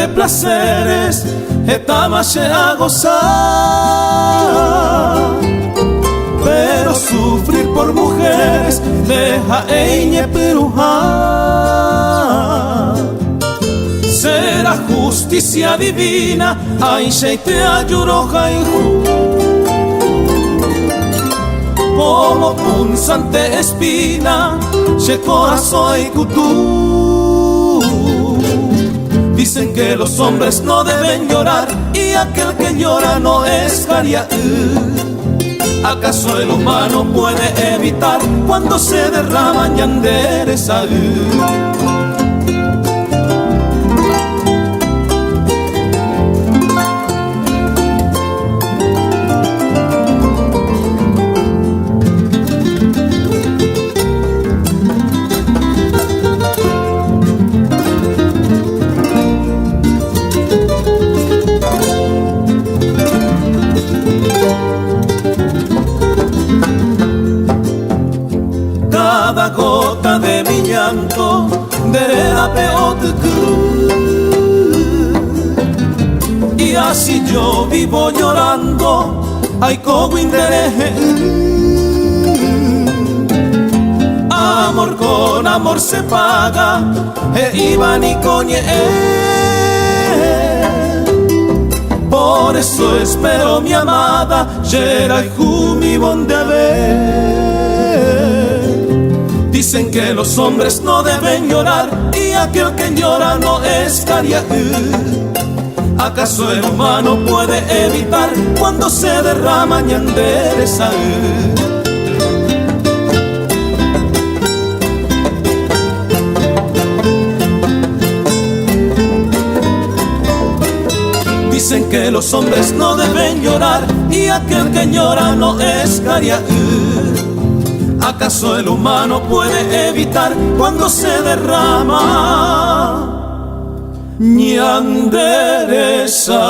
de placeres hetáma che agoza. Pero sufrir por mujeres ndeha'éi ñepyrũha. Será justicia divina ãichaite aju rohayhu. Como punzante espina che korasõ aikutu. Dicen que los hombres no deben llorar y aquel que llora no es karia'y. ¿Acaso el humano puede evitar cuando se derrama ñande resay? Cada gota de mi llanto nde rérape otyky Y así yo vivo llorando aikógui nde rehe'ỹ Amor con amor se paga he'íva niko ñe'ẽ Por eso espero mi amada che rayhumi bondeve Dicen que los hombres no deben llorar y aquel que llora no es karia'y ¿Acaso el humano puede evitar cuando se derrama ñande resay? Dicen que los hombres no deben llorar y aquel que llora no es karia'y. ¿Acaso el humano puede evitar cuando se derrama ñande resay?